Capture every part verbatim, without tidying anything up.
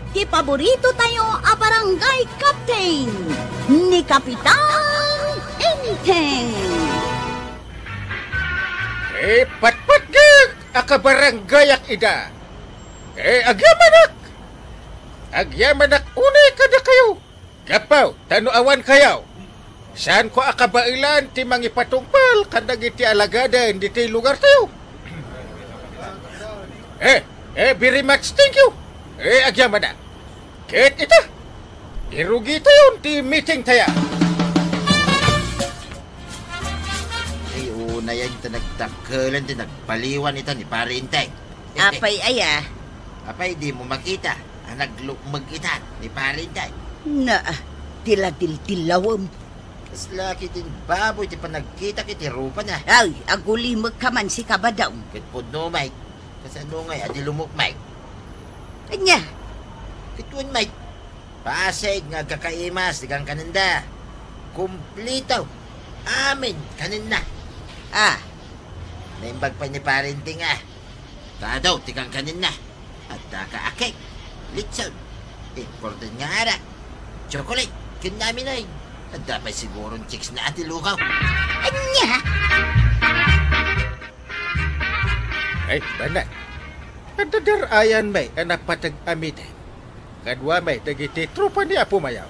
Ti paborito tayo a barangay captain, ni Kapitan Enteng. Ipatpatgek a kabaranggayak ida. Eh, agyamanak! Agyamanak unay kadakayo. Gapu ta no awan kayo, saanko a kabaelan ti mangipatungpal kadagiti alagaden ditoy lugartayo. Eh, eh, very much thank you. Eh, agyamanak. Ket ita, irugitayon ti meeting tayo. Ay, unay ta nagdakkelan ti nagbaliwan ita ni Pare Enteng. Apay aya? Apay, dimo makita a naglukmeg ita ni Pare Enteng? Naa, ti ladildillawem. Kasla kitin baboy ti panagkitak iti rupana. Ay, agulimekka man, sika, Badong. Ket pudno, Mike. Kasano ngay a di lumukmeg? Ania? Ket wen, Mike. Pasig nga agkakaimas ti kankanenda. Kumplito. Amin kanenna. Ah. Naimbag pay ni Pare Enteng a. Tado ti kankanenna. Adda ka a cake, litson, imported nga arak, chocolate, ken naminay. Adda pay siguron chicks na ati lugaw. Ania? Ay, banag. Adda dar-ayan may a napateg a meeting. Kadua may dagiti tropa ni Apo Mayor.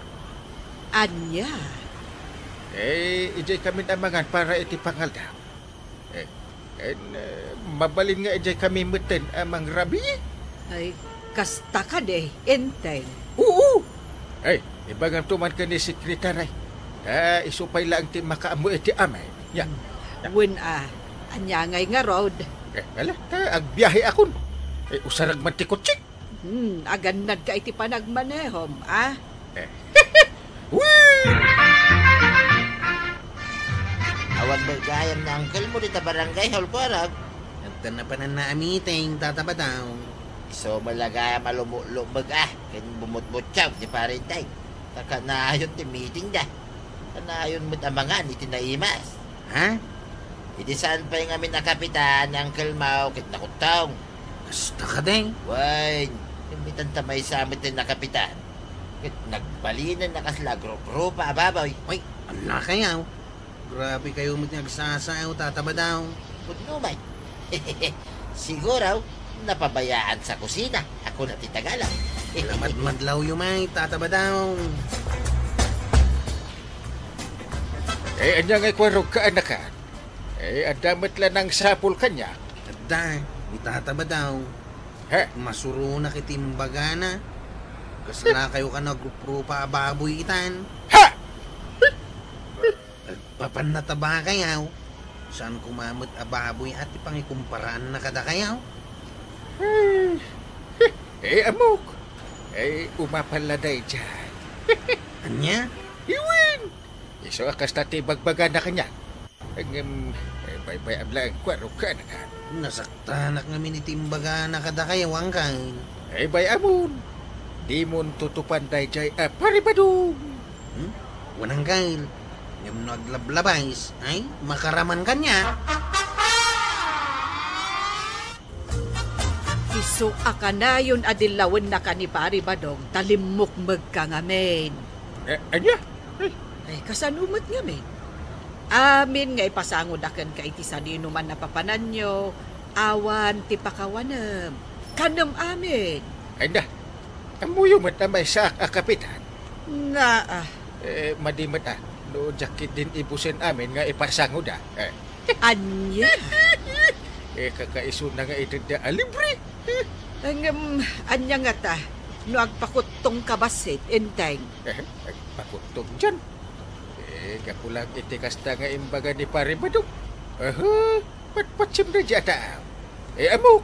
Ania? Eh, idiay kami namangan para iti pangaldaw. Eh, en, eh, mabalin nga idiay kami metten a mangrabii? Ay, kasta kadi, Enteng? Oo! Ay, ibagamto man ken ni Sekretary. Ta isu pay laeng ti makaammo iti amin. Ya. Wen a, ania ngay ngarud? Eh, ala, ta agbiahekon. Eh, usarag man ti kotsek. Hmm, agannadka iti panagmanehom, a? Eh. Wee! Awan met gayam ni uncle mo dita barangay hall, kuarog? Adda napananna a meeting, Tata Badong. Isu met la gayam a lumukmeg a ken bumutbutsaw ti Pare Enteng. Ta kanayon ti meetingda. Kanayon met a mangan iti naimas. Ha? Idi saan pay ngamin a kapitan ni Uncle Mau ket nakuttong. Kasta kadi? Wen, imbitanta maysa met ti nakapitan. Ket nagbalinen a kasla agrup-rupa a baboy. Ay, ala kayaw. Grabe kayo met nga agsasao, Tata Badong. Pudno man. Siguro, napabayaan sa kusina. Ako na ti Tagalog. Lamadmadlaw yu may, Tata Badong. Eh, ania ngay kuarog ka, anakan? Eh, adda met la nangsapul kaniak. Adda, ni Tata Badong. He? Masuronak iti imbagana. Kasla kayo ka nagrup-rupa a baboy itan. Ha? Agpapanna ta ba kayaw? Saan koma met a baboy a ti pangikumparaanna kada kayaw? Eh, eh, ammok. Eh, umapal la daydiay. Ania? Iwen! Isu a kasta ti ibagbagana kaniak. Ngem, eh, baybay-am laeng kuarog ka, anakan. Nasaktanak ngamin iti imbagana kada kayaw, Uncle. Eh, bay-amon. Dimon tutupan daydiay a Pare Badong. Hmm? Wen, Uncle. Ngem no aglablabas, ay, makaraman kaniak. Isu a kanayon a dillawennaka ni Pare Badong ta limmukmegka ngamin. Eh, ania? Ay. Ay, kasano met ngamin? Amin nga ipasangoda kenka iti sadinoman a papananyo, awan ti pakawanem. Kanem amin. Ay na, ammoyo met a maysaak a kapitan. Naa. Eh, madi met a, no diak ketdin ibusen amin nga ipasangoda. Eh. Ania? Eh, kakaisuna nga itedda a libre. Ngem, ania ngata, no agpakuttongka bassit, Enteng? Eh, agpakuttong dian? Eh, gapu lang iti kasta nga imbaga ni Pare Badong. Aha, patpatsim daydiay a tao. Eh, ammok,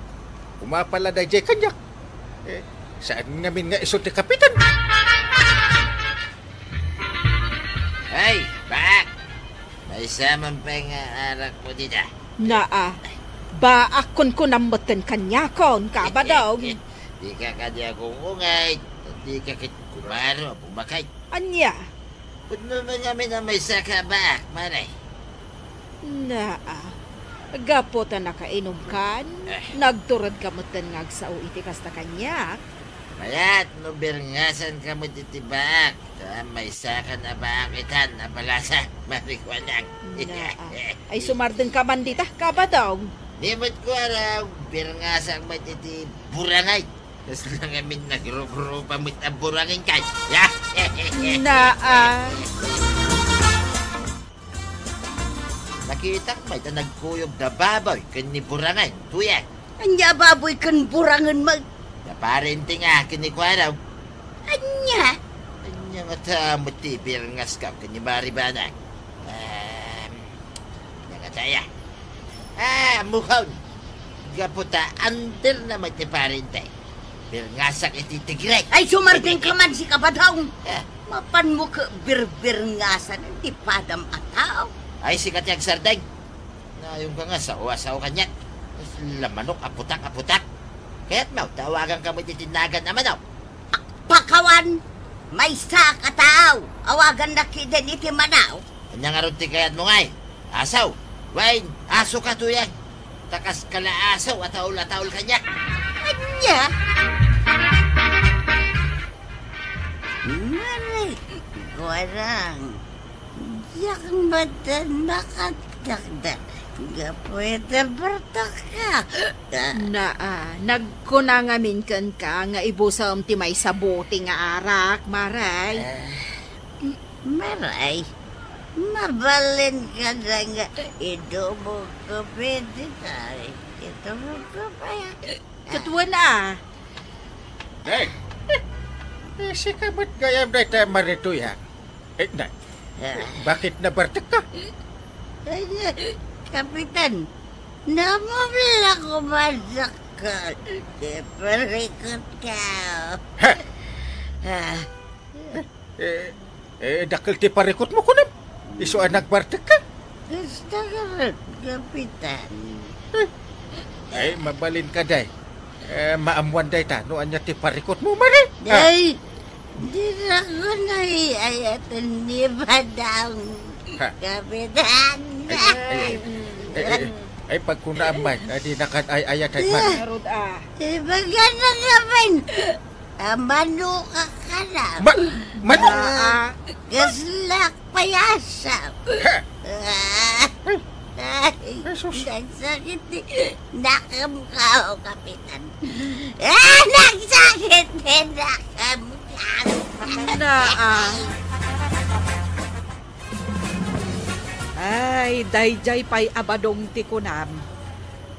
umapal la daydiay kaniak. Eh, saan ngamin nga isu ti kapitan? Hey, baak! Maysa man pay nga arakmo dita. Naa, baak kunkunam metten kaniakon, Kabadong. Dika kadi agungungay, dika ket kumaro a bumakay. Ania? Pudno man ngamin a maysa ka baak, Mare. Naa, gapu ta nakainumkan, Eh. nagturedka metten nga agsao iti kasta kaniak. Mayat no birngasanka met iti baak, ta maysakan a baak itan a palasa, Mari Kuanang. Na, ah. Ay, sumardengka man dita, Kabadong. Ni met kuara, birngasak met iti burangay. Kasla ngamin nagrup-rupa met a burangen kay. Na, ah. Nakitak met a nagkuyog da baboy ken ni burangen, Tuyang. Ania a baboy ken burangen met? Naparente nga ken ni Kuarog. Ania? Ania ngata met ti birngaska ken ni Mari Banang? Em, ania ngata aya? Ah, mukaw. Gapu ta under na met ti parente. Birngasak iti tigre. Ay, sumardengka man, Kabadong. Ah. Mapanmo ket birbirngasan ti padam a tao. Ay, sika ti agsardeng. Nayongka nga sao a sao kaniak. Kasla manok a putak a putak. Kayatmo, ta awaganka met iti nagan a manok. Pakawan! Maysa ka tao! Awagannak ketdin iti manok. Ania ngarud ti kayatmo ngay? Aso? Wen, asoka, Tuyang. Ta kaskala aso a taul a taul kaniak. Ania? Mari, Kuarog. Diak met nakadakdak gapu iti bartekka. Na, ah, nagkuna ngamin kenka nga ibusem ti maysa bote nga arak, Mari. Ah, Mari, mabalin kada nga idumogko pwede tayo. Idumogko pa yan. Ket wen a. Nay, eh, sika met gayam dayta, Mari Tuyang. Eh, nay, bakit nabartekka? Ay, Kapitan, namubla ko madakkel. Parikot ka. Ha? Ah. Eh, eh, dakkel ti parikotmo, kunam? Isu a nagbartekka? Kasta ka met, Kapitan. Eh, ay, mabalin ka, day. Eh, maammuan dayta no ania ti parikotmo, Mari? Ah. Ay, dinak ko nayayaten ni Badong, Ha? Kapitan. Ay, ay, ay, ay, ay, ay, pagkunaam man, ah, dinakad ay-ayaten man. Ngarud a. Ibagana nga man. Ah, manokak ka na. Ma-, man- Ah, ah. Kaslak payasam. Ha? Ah. Ay. Ay, ay, sus. Nagsakit ti nakem ka, o Kapitan. Ah, nagsakit ti nakem ka. Na, ah. Ay, daydiay pay a Badong ti kunam.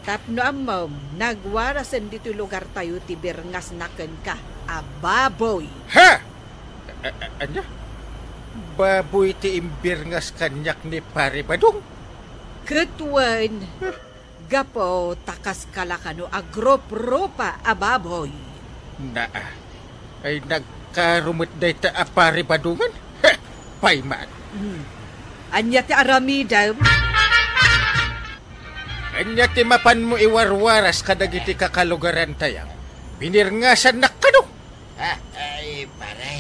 Tapno ammom, nagwarasen ditoy lugartayo ti birngasna kenka a baboy. Ha? A-, a-, ania? Baboy ti imbirngas kaniak ni Pari Badong? Ket wen, gapu ta kaskala kano a grup-rupa a baboy. Naa. Ay, nagkaro met dayta a Pari Badongen? Heh! Payman! Hmm. Ania ti aramidem? Ania ti mapanmo iwarwaras kadagiti kakalugarantayo? Binirngasannak kano? Ah, ay, pare.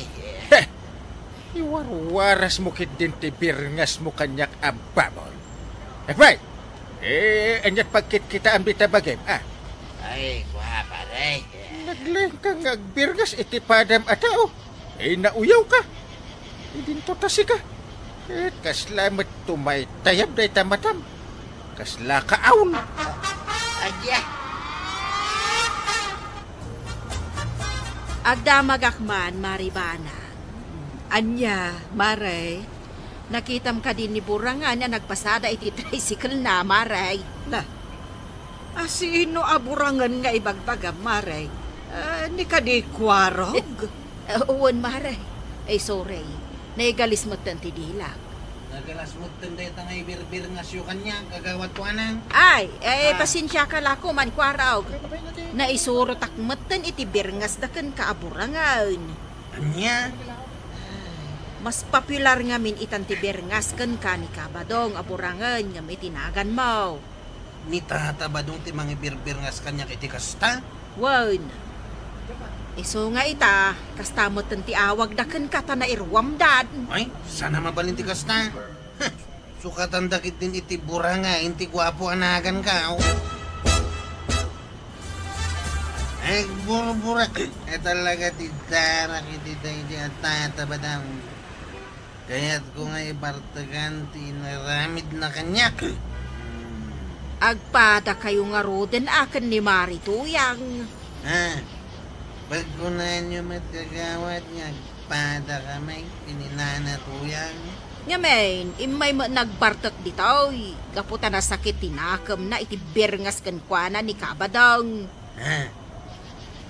Heh! Iwarwarasmo ketdin ti birngasmo kaniak a baboy. Apay! Eh, aniat pagkitkitaam dita bagim, ah? Ay, kua, pare. Naglaingka nga agbirngas iti padam a tao. Eh, nauyawka. Idinto ta sika. Ket kasla met tumaytayab dayta matam. Kasla kaawn. Ania? Agdamagak man, Mari Banang. Ania, Mare? Nakitam kadi ni Burangan a nagpasada iti tricycle-na, Mare? Na, a sino a Burangan nga ibagbagam, Mare? Ah, ni kadi Kuarog? Ah, wen, Mare. Ay, sorry. Naigalis metten ti dilak. Nagalas metten dayta nga ibirbirngasyo kaniak, Kagawad Kuanang. Ay, eh, Ah. Pasensiaka la koman, Kuarog. Naisurot ak metten iti birngasda kenka a Burangan. Ania? Mas popular ngamin itan ti birngas kenka ni Kabadong a Burangan ngem iti naganmo. Ni Tata Badong ti mangibirbirngas kaniak iti kasta? Wen. Isu nga ita, kasta metten ti awagda kenka ta nairuamdan. Ay, saan a mabalin ti kasta? Huh, sukatanda ketdin iti Burangan ti guapo a naganko. Agburbura a talaga ti darak iti daydi a tatabadaw. Kayatko nga ibartekan ti inaramidna kaniak. Agpadakayo ngaruden a ken ni Mari Tuyang. Ha? Pagkunanyo met, kagawad, nga agpadaka met ken ni Nana Tuyang? Ngamin, immay met nagbartek ditoy, gapu ta nasakit ti nakemna iti birngas kenkuana ni Kabadong. Ha?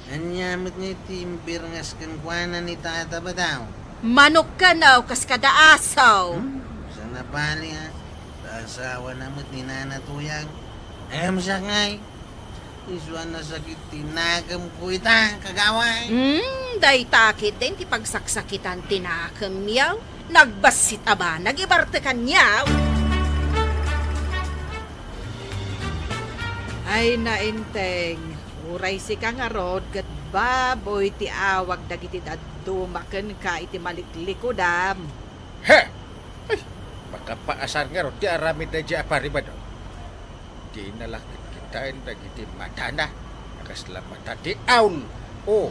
Ania met ngay ti imbirngas kenkuana ni Tata Badaw? Manok kano, kas kada asaw. Hmm, sana bali, a. Ta asawana met ni Nana Tuyang. Em, siak ngay. Isu a nasakit ti nakemko ita, kagawad. Hmm, dayta ketdin ti pagsaksakitan ti nakemyo. Nagbassit a banag ibartekanyo. Ay, nainteng. Uray sika ngarud ket baboy ti awag dagiti dadduma kenka iti maliklikudam. He! Ay, makapaasar ngarud ti aramid daydiay a paribado. Dina la kitkitaen dagiti matana a kasla mata ti aul. O.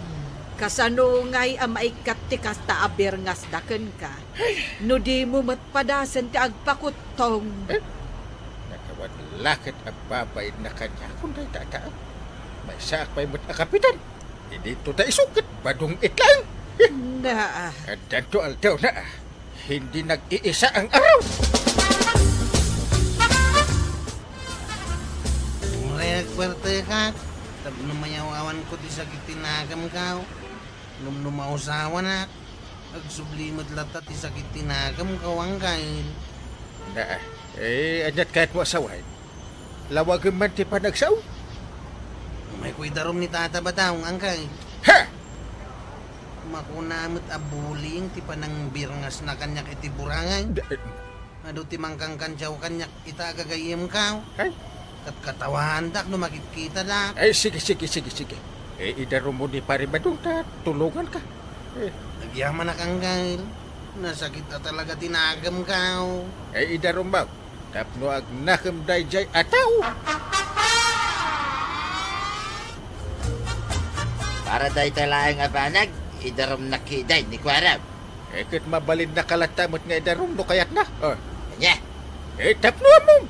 Kasano ngay a maikkat ti kasta a birngasda kenka? Ay. No dimo met padasen ti agpakuttong. Eh? Nakawan la ket a babainna kaniakon dayta a tao. Maysaak pay met a kapitan. Idinto ta isu ket badong it laeng. Naa. Addanto aldawna a. Hindi nag-iisa ang araw. Uray agbartekak, tapno mayaw-awanko ti sakit ti nakemko. Ngem no mausawanak, agsubli met latta ti sakit ti nakemko, Angkel. Naa, eh, aniat kayatmo a sawen? Lawagem man ti panagsao. Umayko idarum ni Tata Badaw, Angkel. Ha! Makuna met a bullying ti panangbirngasna kaniak iti burangan. Da-, Adu ti mangkankantiaw kaniak ita a gagayyemko. Ay. Ket katawaandak no makitkitadak. Ay, sige, sige, sige, sige. Eh, idarummo ni Pare Badong ta tulonganka. Eh. Agyamanak, Angkel. Nasakit a talaga ti nakemko. Eh, idarummo. Tapno agnakem daydiay a tao. Para dayta laeng a banag, idarumnak ketdi ni Kuarog. Eh, ket mabalinnaka latta met nga idarum no kayatna. Oh. Ania? Eh, tapno ammom.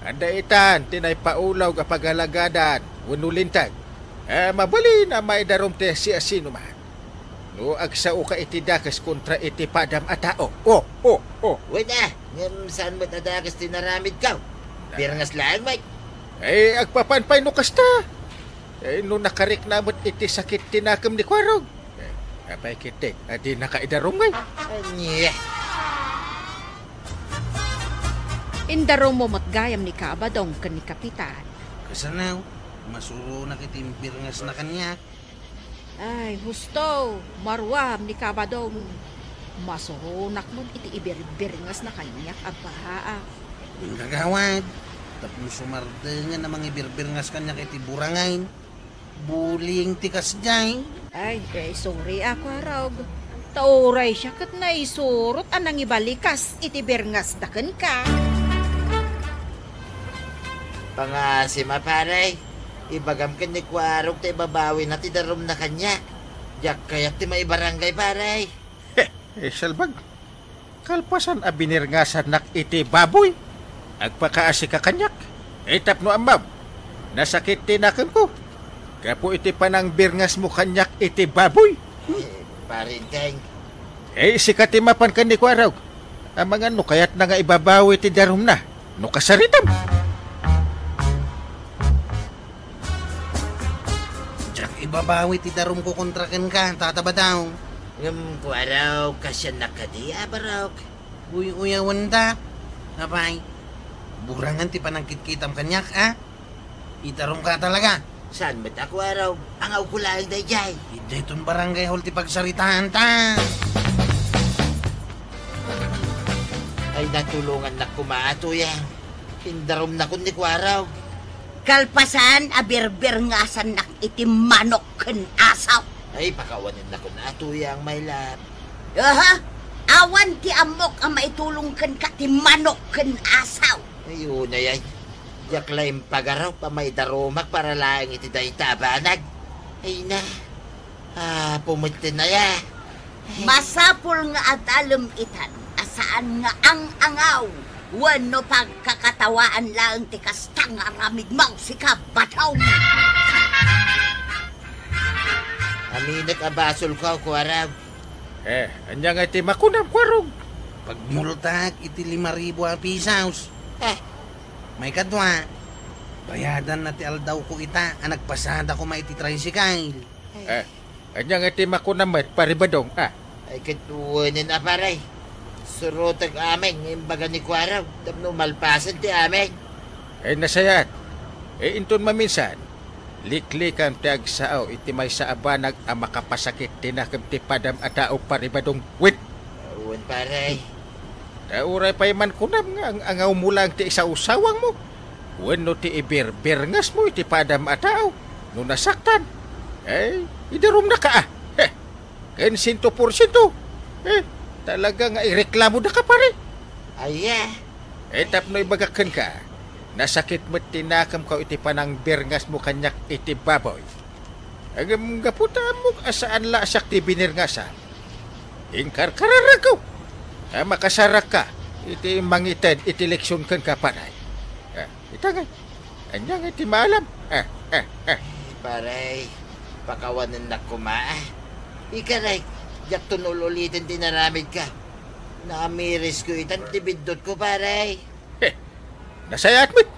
Adda itan ti naipaulaw nga pagalagadan wenno linteg. Eh, mabalin a maidarum ti siasinoman. No agsaoka iti dakes kontra iti padam a tao. Oh, oh, oh. Wen a, ngem saan met a dakes ti naramidko? Birngas laeng met. Eh, agpapan pay no kasta. Eh, no nakarikna met iti sakit ti nakem ni Kuarog. Eh, apay ketdi a dinaka idarum ngay? Ania? Indarummo met gayam ni Kabadong ken ni Kapitan. Kasano? Masuronak iti imbirngasna kaniak. Ay, husto, maruam ni Kabadong. Masuronak met iti ibirbirngasna kaniak a baa. Wen, kagawad, tapno sumardengen a mangibirbirngas kaniak iti burangan. Bullying ti kasdiay. Ay, eh, sorry a, Kuarog. Ta uray siak ket naisurot a nangibalikas iti birngasda kenka. Pangasim a, pare. Ibagam ken ni Kuarog ta ibabawina ti darumna kaniak. Diak kayat ti maibarangay, pare. Heh, eh, salbag. Kalpasan a binirngasannak iti baboy, agpakaasika kaniak. Eh, tapno ammom, nasakit ti nakemko gapu iti panangbirngasmo kaniak iti baboy. Eh, Pare Enteng. Eh, sika ti mapan ken ni Kuarog. Amangan no kayatna nga ibabawi ti darumna no kasaritam. Diak ibabawi ti darumko kontra kenka, Tata Badaw. Ngem, Kuarog, kasiannak kadi a barok? Uy-uyawentak. Apay, burangan ti panangkitkitam kaniak, a? Idarumka talaga. Saan met a, Kuarog? Angawko laeng daydiay. Idiay ton barangay hall ti pagsaritaanta. Ay, natulongannak koma a, Tuyang. Indarumnakon ni Kuarog. Kalpasan a birbirngasannak iti manok ken asaw. Ay, pakawanennakon a, Tuyang, my love. Aha! Awan ti ammok a maitulong kenka ti manok ken asaw. Ay, unay, ay. Diak la impagarup a maidarumak para laeng iti dayta a banag. Ay na, ah, pumuttin na ya. Masapul nga adalem itan a saan nga ang-angaw wenno pagkakatawaan laeng ti kasta nga aramidmo, sika, Badong. Aminek a basolko, Kuarog. Eh, ania nga iti makunam, Kuarog? Pagmultak iti lima ribu a pisos. Eh. Maikadua, bayadanna ti aldawko ita a nagpasada koma iti tricycle. Eh, ania nga iti makunam met, Pare Badong, a? Ay, ket wen a, pare. Suroteg amin nga imbaga ni Kuarog tapno malpasen ti amin. Eh, nasayaat. Eh, inton maminsan, liklikam ti agsao iti maysa a banag a makapasakit ti nakem ti padam a tao, Pare Badong. Wen! Wen, pare. Ta uray pay man kunam nga ang-angawmo laeng ti isawsawangmo wenno ti ibirbirngasmo iti padam a tao no nasaktan. Eh, idarumnaka, a. Heh. Ken siento porsiento. Eh, talaga nga ireklamodaka, pare. Aya. Eh, tapno ibagak kenka, nasakit met ti nakemko iti panangbirngasmo kaniak iti baboy. Ngem gapu ta ammok a saan la a siak ti binirngasam, inkarkararagko a makasarakka iti mangited iti leksion kenka, pare. Ah, ita ngay, ania ngay ti maalam? Ah, ah, ah. Pare, pakawanennak koma. Ikarek, diakton ul-uliten ti inaramidka. Naamirisko itan ti biddutko, pare. Heh, nasayaat met.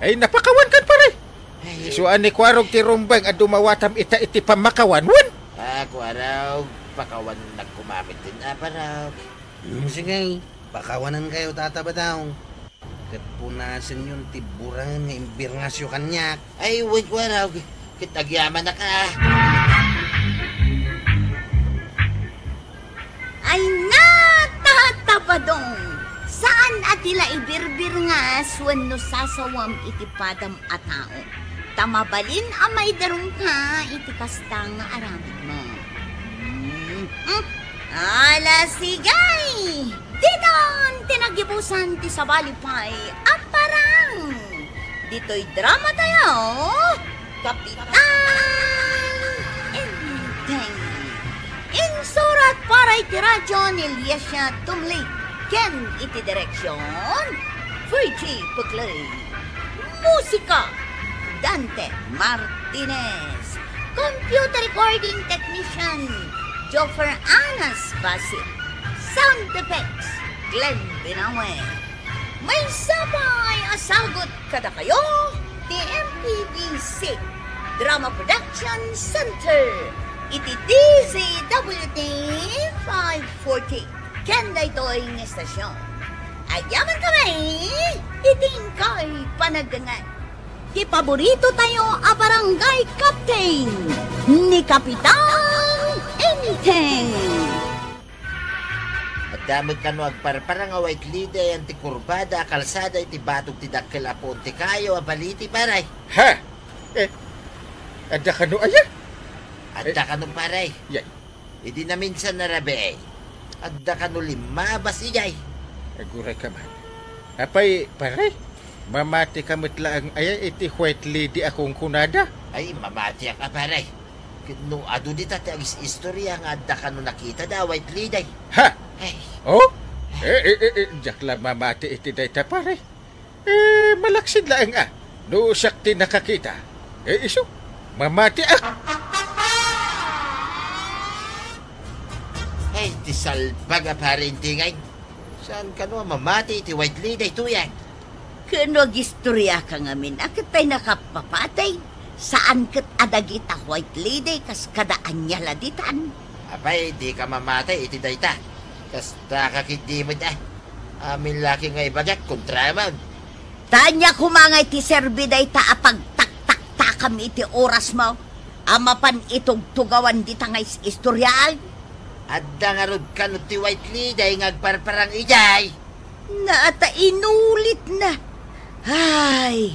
Ay, napakawankan, pare. Ay. Isu a ni Kuarog ti rumbeng a dumawatam ita iti pammakawan, wen? Ah, Kuarog, pakawanennak koma met ti aparak. Hmm, sige, pakawanenkayo, Tata Badong. Ket punasenyon ti burangen nga imbirngasyo kaniak. Ay, wen, Kuarog, ket agyamanak, a. Ay na, Tata Badong! Saan a ti la ibirbirngas wenno sasawam iti padam a tao, ta mabalin a maidarumka iti kasta nga aramidmo. Hmm, hmm. Ala, sige! Ditan ti nagibusan ti sabali pay a parang! Ditoy drama tayo, Kapitan Enteng. Insurat para iti radyo ni Liesia Tumlig ken iti direksyon, Virgie Puclay. Musika, Dante Martinez. Computer recording technician, Joffer Anas Basit. Sound effects, Glenn Binawe. Maysa pay a sagut kadakayo ti M P B C Drama Production Center iti D Z W T five forty ken daytoy nga estasyon. Agyaman kami iti inkay panagdengngeg. Ti paborito tayo a barangay captain, ni Kapitan Enteng. Adda met kano agparparang a White Lady ayan ti kurbada a kalsada iti batog ti dakkel a puon ti kayo a baliti, pare. Ha? Eh, adda kano aya? Adda Eh, kano, pare. Yay. Idi naminsan a rabii, adda kano limmabas idiay. Aguray ka man. Apay, pare, mamati ka met laeng aya iti White Lady a kunkunada? Ay, mamatiak a, pare. Ket no adu dita ti agis-istoria nga adda kano nakitada a White Lady. Ha? Ay. Oh? Eh, eh, eh, eh, diak la mamati iti dayta, pare. Eh, malaksid laeng a, no siak ti nakakita. Eh, isu, mamatiak. Ay, ti salbag a pare Intingay. Saan kano a mamati iti White Lady daytoyen? Ken no agistoriaka ngamin a ket pay nakapapatay, saan ket a dagita White Lady kas kada ania la ditan. Apay, dika mamati iti dayta. Kasta ka ketdi met, a. Amin la ket nga ibagak, kontraman. Ta ania koma nga iti serbi dayta a pagtaktaktakam iti orasmo a mapan itugtugawan dita nga is-, istoriaan? Adda ngarud kano ti White Lady nga agparparang idiay? Naata inulitna. Ay,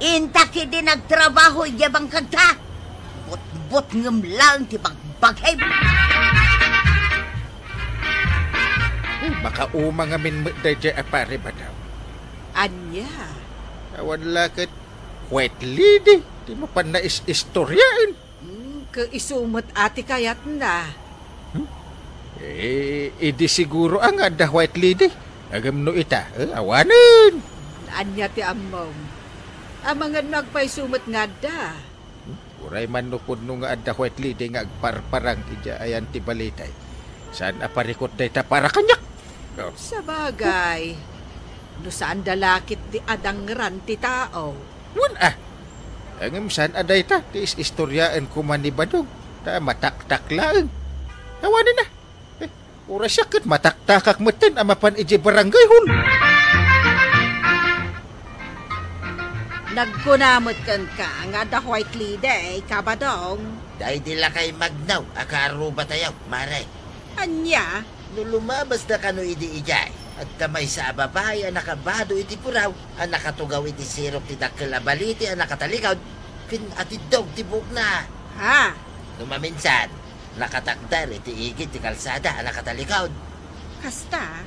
inta ketdi nagtrabaho idiay bangkagta. Butbutngem laeng ti bagbagim. Ay, makauma ngamin met daydiay a pare, madam. Ania? Awan la ket White Lady ti mapan nais-istoriaen. Hmm. Ket isu met a ti kayatna. Hmm? Eh, idi siguro a nga adda White Lady. Ngem no ita, eh, awanen. Ania ti ammom? Amangan no agpayso met nga adda. Hmm? Uray man no pudno nga adda White Lady nga agparparang idiay ayan ti balite. Saan a parikut dayta para kaniak? Oh. Sabagay, no saanda la ket ti adangran ti tao. Wen a. Ngem saan a dayta ti is-istoriaen koma ni Badong, ta mataktak laeng. Awanen a. Eh, uray siak ket mataktakak metten a mapan idiay barangay hall. Nagkuna met kenka nga adda White Lady, Kabadong. Daydi lakay Magnaw a kaarrubatayo, Mare. Ania? No lumabasda kano idi idiay, adda maysa a babai a nakabado iti puraw a nakatugaw iti sirok ti dakkel a balite a nakatalikod ken atiddog ti buokna. Ha? No maminsan, nakatakder iti igid ti kalsada a nakatalikod. Kasta?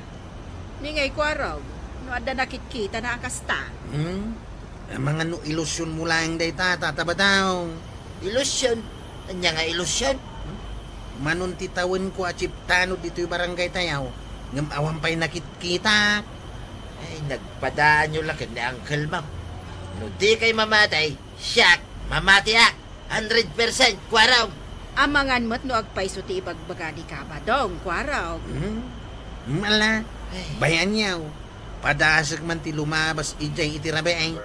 Ningay, Kuarog, no adda nakitkitana a kasta? Hmm? Amangan no ilusionmo laeng dayta, Tata Badong. Ilusion? Ania nga ilusion? Manon ti tawenko a chief tanod ditoy barangaytayo, ngem awan pay nakitkitak. Ay, nagpadaanyo la ken ni Uncle Ma'am. No dikay mamatay, siak, mamatiak. Hundred percent, Kuarog. Amangan met no agpayso ti ibagbaga ni Kabadong, Kuarog. Hmm? Mala, ay, bay-anyo. Padasek man ti lumabas idiay iti rabii.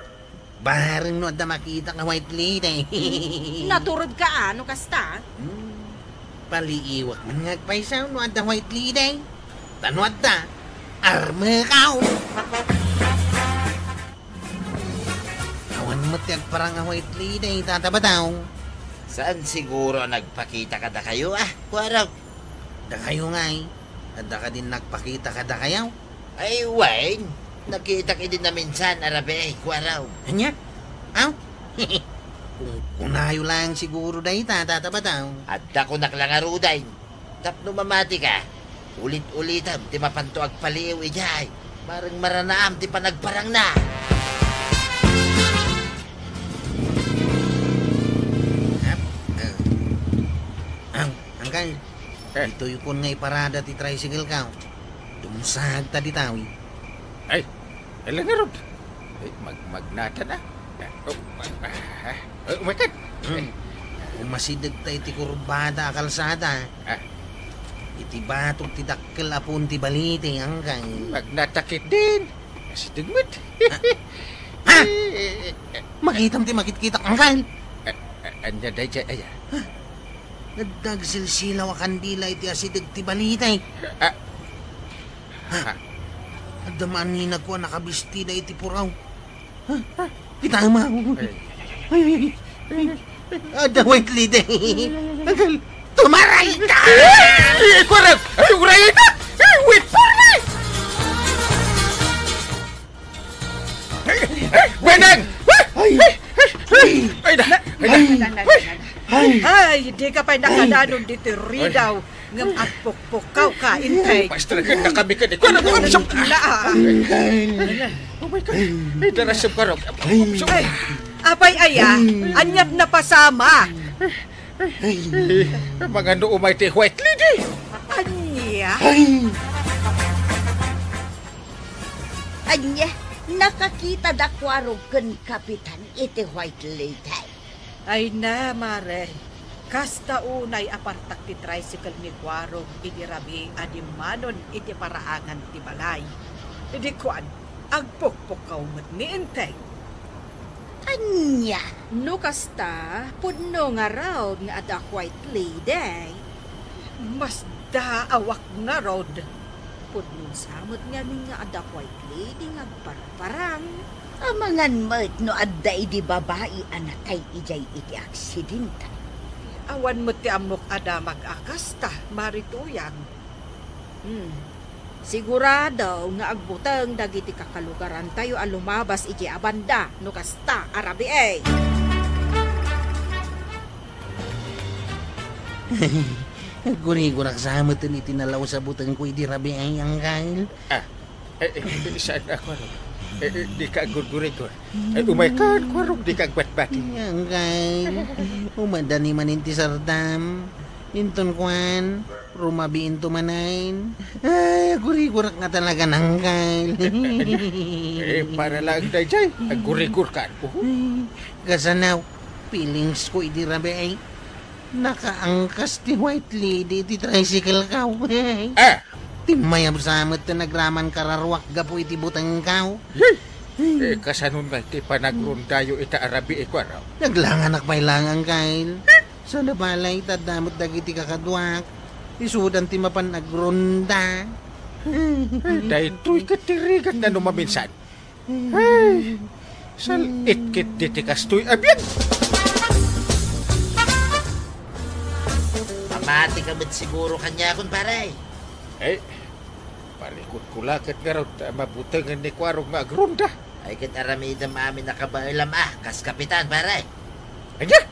Bareng no adda makita nga White Lady. Naturedka a no kasta? Hmm. Paliiwak man nga agpayso no adda White Lady. Ta no adda, armekaw. Awan met ti agparang a White Lady, Tata Badong. Saan siguro a nagpakita kadakayo, a, Kuarog? Dakayo ngay, adda kadin nagpakita kadakayo? Ay, wen, nakitak idi naminsan a rabii, Kuarog. Ania? Aw? Kun-, kunayo laeng siguro dayta, Tata Badong. Adda kunak la ngaruden. Tapno mamatika, ulit-ulitem ti mapanto agpaliiw idiay. Bareng maranaam ti panagparangna. Ap-, eh. Ang, Uncle, eh, ditoy kon nga iparada ti tricycle ko. Dumsagta dita, wi. Ay, ala ngarud. Ay, mag-, magnatan, a. Ah, oh, ah, ah, ah, oh, umaykan. Hmm. Ay. Umasidegta iti kurbada a kalsada. Ah. Iti batog ti dakkel a puon ti balite, Uncle. Magnata ketdin. Asideg met. Ah. Ah! Eh, eh, eh. Makitam ti makitkitak, Uncle. Ah, ah, ania daydiay, aya? Huh? Adda agsilsilaw a kandila iti asideg ti balite. Ah. Ha? Adda maaninagko a nakabistida iti puraw. Ha? Kita mo. Ay, ay, ay, ay. Ay, ay, ay. Adda White Lady. Uncle, tumaray ka! Ay, ay, ay, Kuarog! Ay, uray ita! Ay, wait for me! Ay, ay, Benang! Ay! Ay! Ay! Ay! Ay, na! Ay, na! Ay! Ay! Ay! Ay, di ka pa'y nakadanon ditoy ridaw. Ngem agpukpukawka, intay. Maestra, ken nakami ken ikaw, ano, ano, na, ah. Oh my God. Ay, darasem ka, Rob. Ay, apay aya, aniat napasama? Ay, mangano umay ti White Lady? Ania? Ay. Ania, nakakita da Kuarog ken Kapitan iti White Lady. Ay na, Mare. Kasta unay a partak ti tricycle ni Kuarog idi rabii a dimmanon iti paraangan ti balay. Idi kuan, agpukpukkaw met ni Enteng. Ania? No kasta, pudno ngarud nga adda White Lady. Masdaawak ngarud. Pudno sa met ngamin nga adda White Lady nga agparparang. Amangan met no adda idi babai a natay idiay iti aksidente. Awan met ti ammok a damag a kasta, Mari Tuyang. Hmm. Sigurado nga agbuteng dagiti kakalugarantayo a lumabas idiay a banda no kasta a rabii. Aggurigurak sa meten iti nalaus a butengko idi rabii, Uncle. Ah, eh, eh, saan ako, ano? Eh, eh, dika aggurgurigur. Ay, umay kan, kuarog, dika agbatbati. Angkay, umadani manen ti sardam. Inton kuan, rumabiinto manen. Ay, aggurigurak nga talaga, angkay. Eh, para lang dayjay, aggurigurkan. Uhu. Ay, kasano, feelings ko iti rabii. Nakaangkas ti White Lady iti tricycle ko. Ah! Timmayab sa met ti nagraman kararuak gapu iti butengko. Yay! Eh, kasanon nga ti panagrondayo ita a rabii, kuarog? Naglanganak pay lang, angkay. Sana balay, tadda met dagiti kakaduak. Isudan ti mapan agronda. Eh, daytoy ket ti rigat na no maminsan. Ay, sal-it ket diti kastoy a biag. Mamati ka met siguro kaniakon, pare. Eh, parikut ko la ket ngarud ta mabutengen ni Kuarog nga agronda. Ay, ket aramidem amin a kabaelam a kas kapitan, pare. Ania?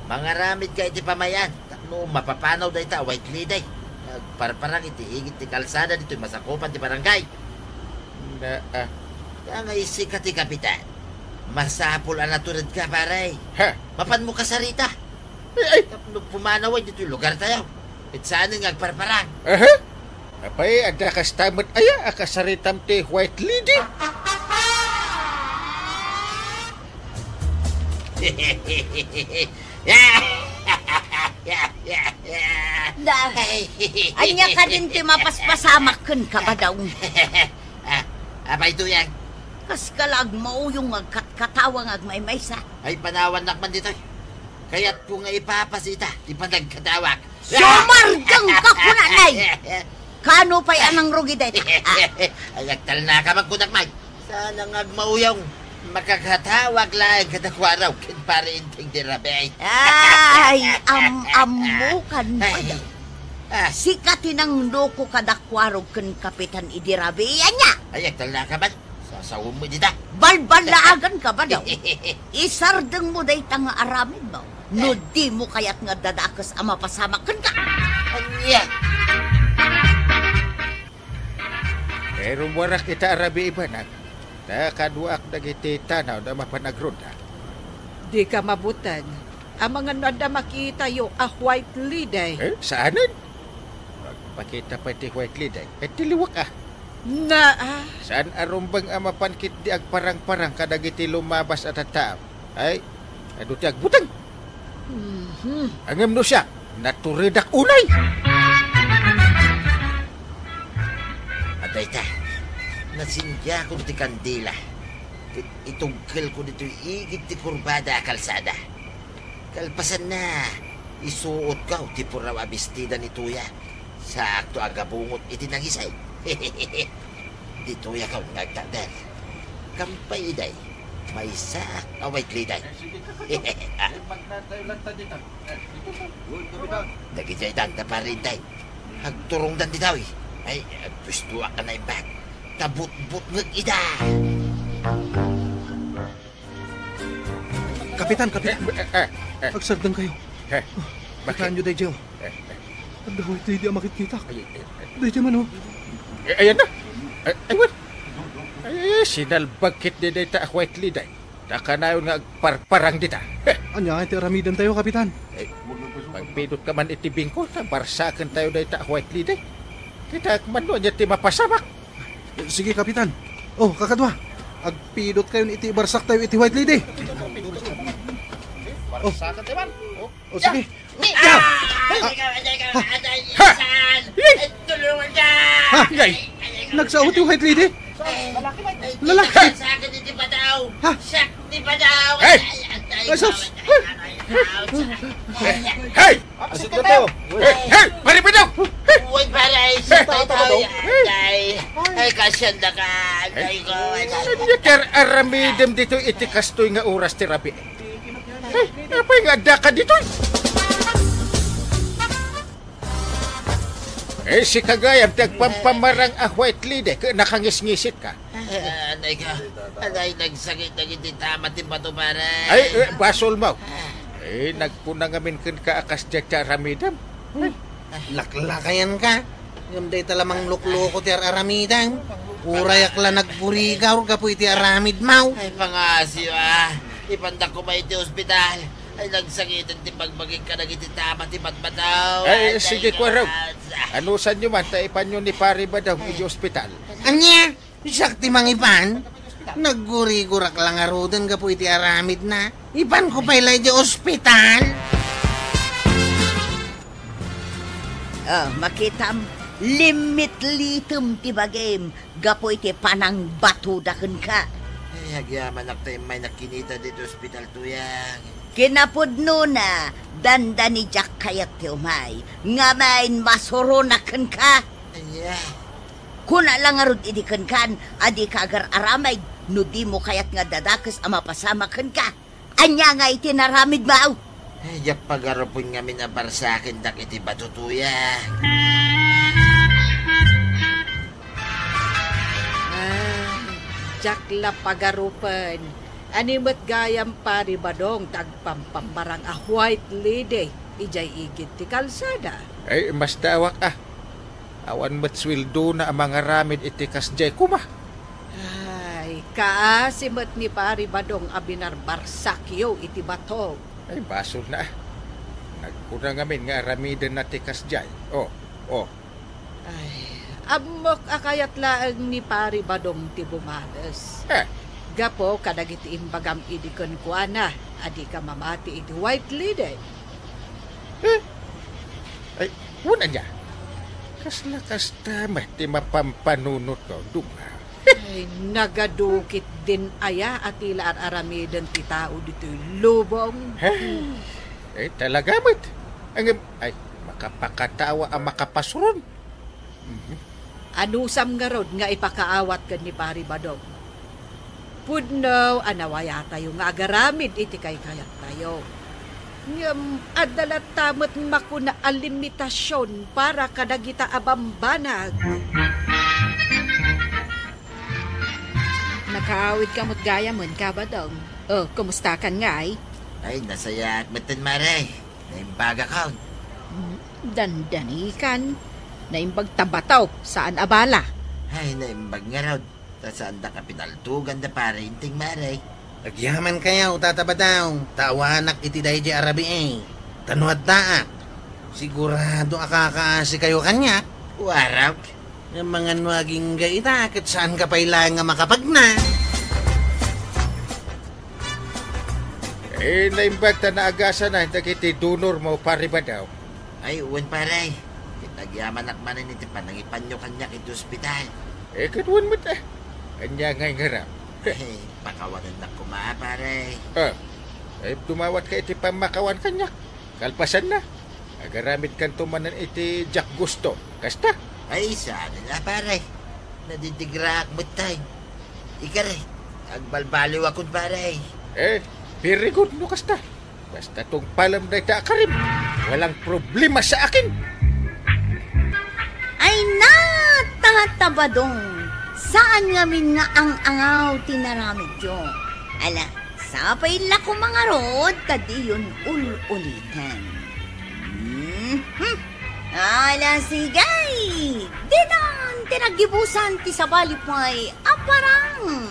Mangaramid ka iti pamay-an tapno mapapanaw dayta a White Lady. Agparparang iti igid ti kalsada ditoy masakupan ti barangay. Na, ah. Nga isika ti kapitan. Masapul a naturedka, pare. Ha? Mapanmo kasarita. Ay, ay. Tapno pumanaw ditoy lugartayo. Ket saanen nga agparparang. Aha. Apay, adda kasta met aya a kasaritam ti White Lady? Da, ania kadin ti mapaspasamak kenka, Badaw? Ah, apay, Tuyang? Kaska la agmauyong nga agkatkatawa nga agmaymaysa. Ay, panawannak man ditoy. Kayatko nga ipapasita ti panagkatawak. Sumardeng ka kunanay! Kano pay a nangrugi dayta? Ah. Ay, agtalna ka man kunak, May. Saan nga agmauyong makakatawag laeng kada Kuarog ken Pare Enteng idi rabii. Ay, am-ammokan pay. Ah. Sika ti nangnuko kada Kuarog ken Kapitan idi rabii, ania? Ay, agtalna ka man. Sasawem met dita. Balballaagan ka ba daw? Isardengmo dayta nga aramidmo no dimo kayat nga dadakes a mapasamak kenka. Ania? Pero muarak ita a rabii, Banag. Ta kaduaak dagiti tanaw a mapan agronda. Dika mabuteng. Amangan no adda makitayo a White Lady. Eh, saanen? Agpakita pay ti White Lady. Eh, ti liwak, ah. Na, ah. Saan a rumbeng a mapan ketdi agparangparang kadagiti lumabas a tattao? Ay, adu ti agbuteng. Mhm. Ngem no siak, naturedak unay. Adda ita, nasindiakon ti kandila. Ket itungkelko ditoy igid ti kurbada a kalsada. Kalpasanna, isuotko ti puraw a bestida ni Tuya. Saakto a gabungot iti nangisay. Ditoy a kaon nga agtakder. Kampay iday, maysaak a White Lady. Eh, sige, kakadyo. Eh, magna tayo lang ta dito. Eh, dito, sir. Dagiti ay danda, Pare Enteng. Agturongdan ditoy. Ay, agpuestoak a naimbag. Ta butbutngek ida. Kapitan, Kapitan. Eh, eh, eh, eh. Agsardengkayo. Eh, bakit? Kitaenyo daydiay, oh. Eh, eh. Adda White Lady a makitkitak. Ay, ay, ay. Daydiay man, oh. Eh, ayan na. Ay, ay, wen. Ay, ay, ay, sinalbag ketdi dayta a White Lady. Ta kanayon nga agparparang dita. Eh. Ania ti aramidentayo, Kapitan? Eh, magpidot ka man iti bingko, ta barsakentayo dayta a White Lady. Kitaek man no ania ti mapasamak. Eh, sige, Kapitan. Oh, kakadua. Agpidotkayon iti ibarsaktayo iti White Lady. Oh. Barsakentayo man. Oh. Oh, sige. Ni- Ah! Ah! Ay, ikaw, ay, ikaw, Ha! ay, Ha! Isan! Ay! Ay, tulungan ka! Ha! Ay, ay, ay, Nagsao ti White Lady? Ay, ay, Lalaki! Sa akin, iti padaw! Ha? Siak, ti padaw! Hey! Ay, ay, ay, Ay, sus! Ay, ay, ay, ay, ay, ay. Hey! Asit na to. Hey, hey, pare, padaw! Uy, pare, ay, Hey! Ay, ay, ay, ay, kasian da ka. Ay, ko, ay, ay. Ania ti aramidem ditoy iti kastoy nga oras ti rabii? Eh, apay nga adda ka ditoy? Eh, sika gayam ti agpampamarang a White Lady, ket nakangisngisit ka. Ah, anay ka. Anay, nagsakit dagiti tama ti bato, pare. Ay, eh, basol mo. Eh, nagkuna ngamin kenka a kasdiay ti aramidem. Laklakayan ka. Ngem dayta la manglukloko ti ar-aramidem. Urayak la nagburigaw gapu iti aramidmo. Ay, pangasiw, a. Ipanda koma iti ospital. Ay, nagsangiten ti bagbagik kadagiti tama ti batbataw. Ay, ay, sige, ay, kuarog. Anusanyo man ta ipanyo ni Pari Badong iti ospital. Ania? Siak ti mangipan? Naggurigurak la ngaruden gapu iti aramidna. Ipanko pay la iti ospital. Oh, makitam, limmitlitem ti bagim gapu iti panangbatoda kenka. Ay, agyamanak ta immay nakinita ditoy ospital, Tuyang. Kinapudnona, dandani diak kayat ti umay, ngem masuronak kenka. Ania? Kuna la ngarud idi kenkan a dika agar-aramid no dimo kayat nga dadakes a mapasamak kenka. Ania ngay ti naramidmo? Ay, diak pagarupen ngamin a barsakendak iti bato, Tuyang. Ah, diak la pagarupen. Ania met gayam, Pari Badong, ti agpampammarang a white lady idiay igid ti kalsada? Ay, mastaawak a. Awan met sueldona a mangaramid iti kasdiay koma. Ay, kaasi met ni Pari Badong a binarbarsakyo iti bato. Ay, basolna a. Nagkuna ngamin nga aramidenna ti kasdiay. Oh, oh. Ay, ammok a kayat laeng ni Pari Badong ti bumales. Eh. Gapu kadagiti imbagam idi kenkuana a dika mamati iti white lady. Eh? Ay, wen ania? Kasla kasta met ti mapampanunotko, Duma. Ay, nagadu ketdin aya a ti la ar-aramiden ti tao ditoy lubong. Ay, talaga met. Ngem, ay, makapakatawa a makapasuron. Mhm. Anusam ngarud nga ipakaawat ken ni Pari Badong? Pudno a nawayatayo nga agaramid iti kaykayattayo. Ngem adda latta met makuna a limitasion para kadagita a bambanag. Nakaawidka met gayamen, Ka Badong. O, kumustakan ngay? Ay, nasayaat metten, Mare. Naimbagakon. Hmm, dandanikan. Naimbag ta bato, saan a bala. Ay, naimbag ngarud. Ta saandak a pinaltugan da Pare Enteng, Mare. Agyamankay, Tata Badong, ta awanak iti daydiay a rabii. Ta no addaak, sigurado a kakaasikayo kaniak. Warok. Ngem mangano agingga ita, ket saanka pay laeng a makapagna. Eh, naimbag ta naagasana dagiti donormo, Pare Badong. Ay, wen, Pare. Ket agyamanak manen iti panangipanyo kaniak iti ospital. Eh, ket wen met, eh. Ania ngay ngarud? Eh, pakawanennak koma, Pare. Ah, ay, dumawatka iti pammakawan kaniak. Kalpasanna, agaramidkanto manen iti diak gusto. Kasta? Ay, saan a, Pare. Nadidigraak metten. Ikari, agbalbaliwakon, Pare. Eh, very good no kasta. Basta tungpalem dayta a karim, walang problema sa akin. Ay na, Tata Badong, saan ngamin nga ang-angaw ti naramidyo. Ala, sapay la koma ngarud ta diyon ul-uliten. Mhm. Ala, sige! Ditan ti naggibusan ti sabali pay a parang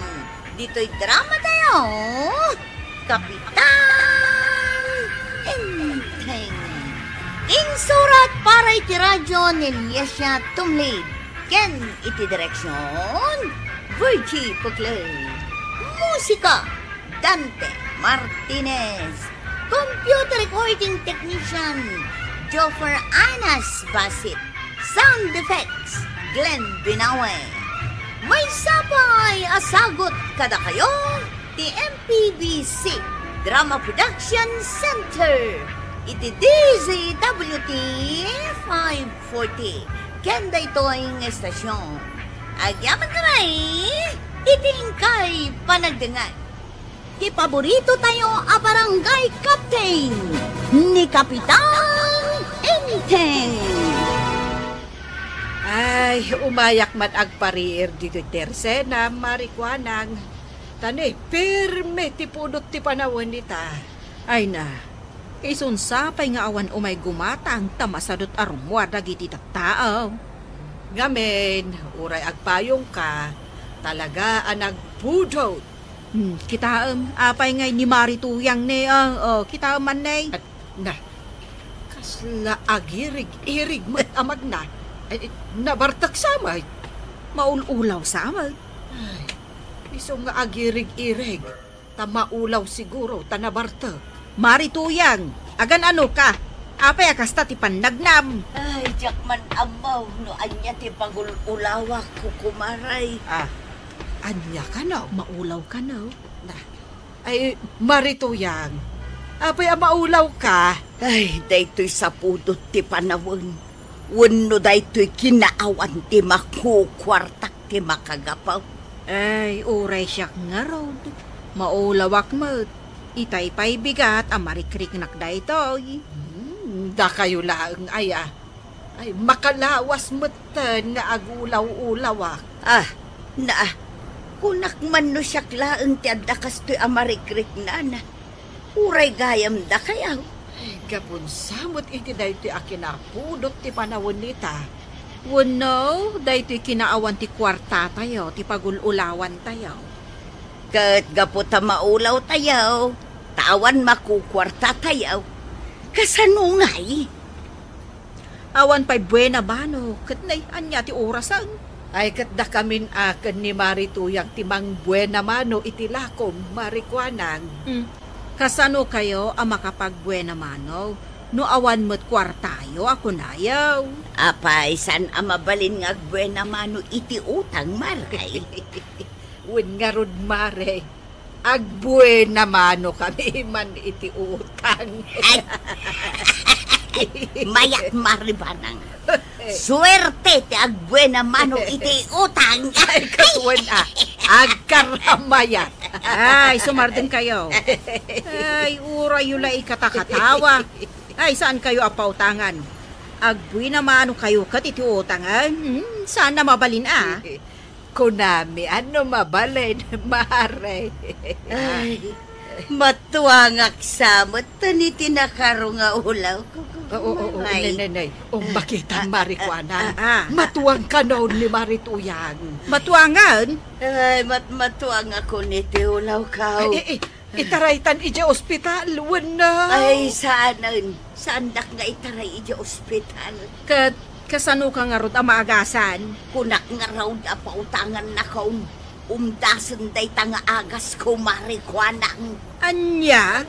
ditoy drama tayo, Kapitan Enteng. Insurat para iti radyo ni Liesia Tumlid, ken iti direksion, Virgie Puclay. Musika, Dante Martinez. Computer recording technician, Joffer Anas Basit. Sound effects, Glenn Binawe. Maysa pay a sagut kadakayo ti M P B C Drama Production Center iti D Z W T five forty ken daytoy nga estasion. Agyamankami iti inkay panagdengngeg. Ti paborito tayo a barangay captain, ni Kapitan Enteng. Ay, umayak man agpariir ditoy tersena, Mari Kuanang. Ta ni, pirme ti pudot ti panawen ita. Ay na, isun sapay nga awan umay gumatang ta masadut a rummuar dagiti tattao. Ngamin, uray agpayongka, Talaga a nagpudot. Hmm, kitaem, apay ngay ni Mari Tuyang ne, ah, oh, kitaem man ne. At, na, kasla agirig-irig met a magna. Ay, nabartek sa met. Maul-ulaw sa met. Ay, isu nga agirig-irig. Ta maulaw siguro, ta nabartek. Mari Tuyang, agan-ano ka? Apay a kasta ti pannagnam? Ay, diak man ammo no ania ti pagul-ulawak, kukumaray. Ah, ania kano? Maulaw kano? Na, ay, Mari Tuyang, apay a maulaw ka? Ay, daytoy sapudot ti panawen. Wenno daytoy kinaawan ti makukuartak ti makagapu. Ay, uray siak ngarud, maulawak met. Itay pay bigat a marikriknak daytoy. Hmm, dakayo laeng aya. Ay, makalawas metten nga agulaw-ulawak. Ah, na, kunak man no siak laeng ti adda kastoy a marikriknan. Uray gayam dakayo. Ay, gapu sa met iti daytoy a kinapudot ti panawen ita. Wenno, daytoy kinaawan ti kuartatayo, ti pagul-ulawantayo. Ket gapu ta maulawtayo, ta awan makukuartatayo. Kasano ngay? Awan pay buena mano, ket nay, ania ti orasen? Ay, ket dakamin a ken ni Mari Tuyang ti mangbuena mano iti lakom, Mari Kuanang. Hmm. Kasano kayo a makapagbuena mano no awan met kuartayo a kunayo? Apay, saan a mabalin nga agbuena mano iti utang, Mari? Wen ngarud, Mari. Agbuena mano kami man iti utang. Ay. Mayat, Mari Kuanang. Suerte ti agbuena mano iti utang. Ay, ket wen a, agkaramayat. Ay, sumardeng kayo. Ay, urayyo la ikatakatawa. Ay, saan kayo a pautangan? Agbuena mano kayo ket iti utang, eh? Hmm, saan a mabalin a? Kunami, ano mabalin, Mari? Ay, matuangak sa met iti nakaro nga ulaw ko. Oo, oo, Mari. Nay, nay, nay. O, makita, Mari Kuanang. Ah, ah. Matuang kano ni Mari Tuyang. Matuangan? Ay, mat-, matuangakon iti ulaw ko. Ay, eh, eh, itaraytan idiay ospital, wenno? Ay, saanen. Saandak nga itaray idiay ospital. Ket kasano ka ngarud a maagasan? Kunak ngarud a pautangannakon. Umdasen dayta nga agas ko, Mari Kuanang. Ania?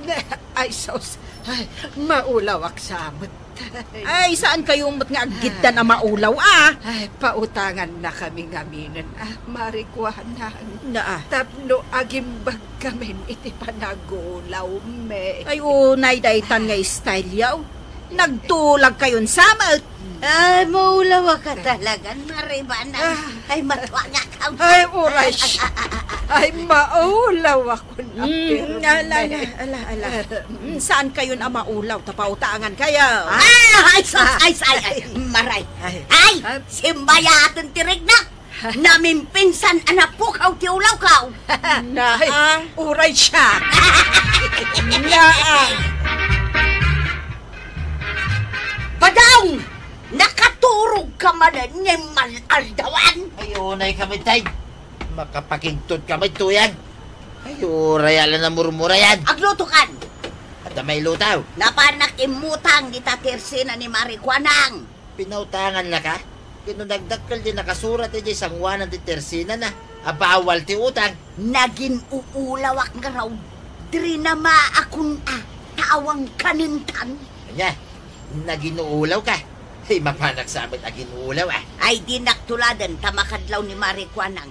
Ay, sus. Ay, maulawak sa met. Ay, saan kayo met nga aggiddan a maulaw, ah? Ay, pautangannakami ngaminen, ah, Mari Kuanang. Na, ah. Tapno agimbag kamin iti panagulawmi. Ay, unay daytan nga style yaw. Nagtulag kayon sa met. Ay, maulaw ka talaga, Mari Kuanang. Ah. Ay, matuangak. Ay, uray. Ay, maulaw ako na. Mm, ala, ala, ala, ala. Mm, saan kayon a maulaw? Ta pautangan kayo. Ah, ay, sus, ay, ay, ay, Maray. Ay. Ay, ah, simbayaten ti riknak. Namimpinsan a napukaw ti ulawko. Na, ay, ah, uray siya. Na, ah. Padaw! Nakaturog ka manen nga immal-aldawan? Ay, unay kami, tay. Makapakigtot kami, tuyan. Ay, uray ala namurmurayan. Aglutokan! Adda mailutaw. Napanak immutang dita tersena ni Mari Kuanang. Pinautangannaka? Ket no nagdakkel ti nakasurat idiay sangoanan ti tersenana a bawal ti utang. Nagin-uulawak ngarud. Diri namaakon a, ta awan kanentan. Ania? Nagin-uulawka? Ay, mapanak sa met agin-uulaw, ah. Ay, dinak tuladen ta makadlaw ni Mari Kuanang.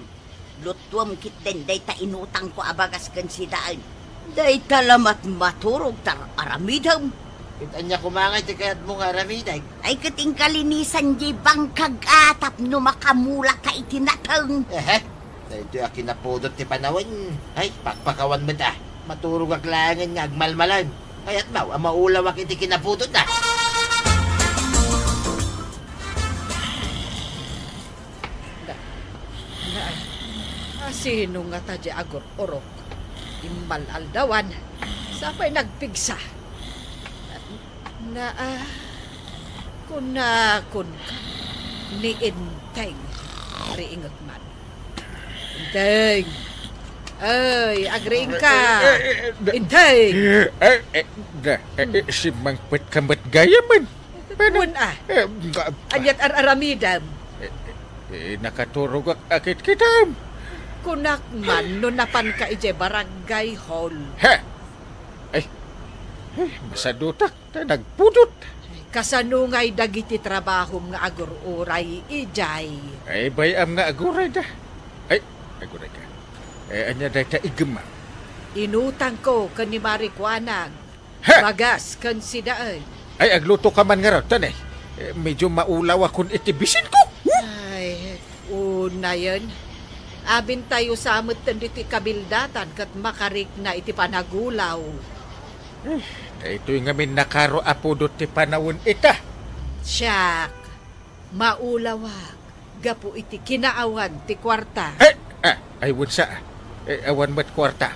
Luttuem ketdin dayta inutangko a bagas ken sidaen. Dayta la met maturog ta aramidem. Ket ania koma ngay ti kayatmo nga aramidek? Ay, ket inka linisan diay bangkag a tapno makamulaka iti nateng. Ehe. Daytoy a kinapudot ti panawen. Ay, pakpakawan met a. Maturogak laengen nga agmalmalem. Kayatmo a maulawak iti kinapudotna. Na, na, asino ngata diay agur-urok? Immal-aldawan, sa pay nagpigsa. Na, ah, kunakon ka, ni Enteng, riingek man. Inteng. Ay, agriing ka. Eh, eh, eh, da- Inteng. Eh, eh, da- eh, eh, simmangpet ka met gayamen. Wen, ah. Eh, ga- Aniat ar-aramidem? Eh, eh, eh, nakaturogak a kitkitem. Kunak man no napanka idiay barangay hall. He! Ay, eh, masadutak ta nagpudot. Kasano ngay dagiti trabahom nga agur-uray idiay? Ay, bay-am nga agurayda. Ay, aguray ka. Eh, ania dayta iggemma? Inutangko ken ni Mari Kuanag. Ha! Bagas ken sidaen. Ay, agluto ka man ngarud, tanay. Eh, medyo maulawakon iti bisinko. Ay, unayen. Abintayo sa metten ditoy kabildatan ket makarikna iti panagulaw. Eh, daytoy ngamin nakaro a pudot ti panawen ita. Siak, maulawak gapu iti kinaawan ti kuarta. Eh, ah, ay, wensa. Eh, awan met kuarta.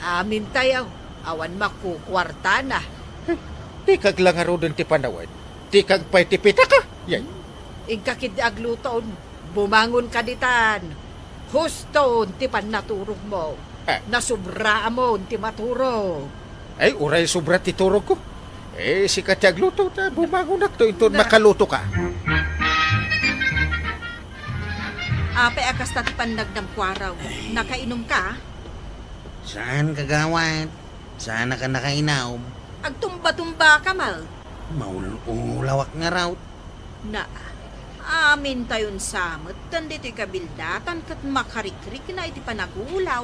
Amintayo, awan makukuartana. Eh, tikag la ngaruden ti panawen. Tikag pay ti pitaka. Yay. Inka ketdi agluton. Bumangon ka ditan. Huston ti pannaturogmo. Ah. Nasubraamon ti maturog. Ay, uray sobra ti turogko. Eh, sika ti agluto, ta bumangonakto inton makaluto ka. Apay a kasta ti pannagnam, Kuarog? Nakainom ka? Saan, kagawad. Saan ka nakainom? Agtumba-tumba ka, mal. Maul-ulawak ngarud. Na, amintayon sa metten ditoy kabildatan ket makarikrikna iti panagulaw.